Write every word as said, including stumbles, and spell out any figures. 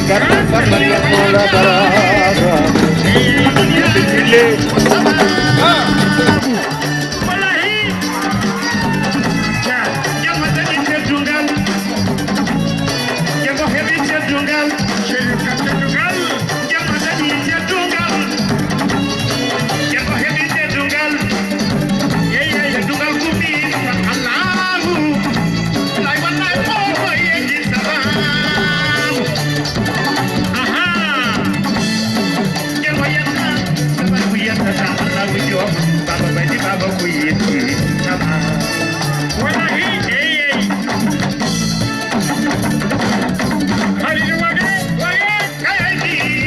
Garɗo Samba Ñaŋ Mawla Baraka. Bille. Wallahi. Ja, jama dañi teddungal. Jama heɓi teddungal. Teddungal. Jama dañi teddungal. Jama heɓi teddungal. Yeyi, yeyi, teddungal ko min Allahu. Lay wallahi ko ko yeji salam. Aha. Jama yetta, sabar ko yettata Allahu joom. Baba badi baba ko yetti. Salam. Wallahi, yeyi, yeyi. Halidu wage, wage.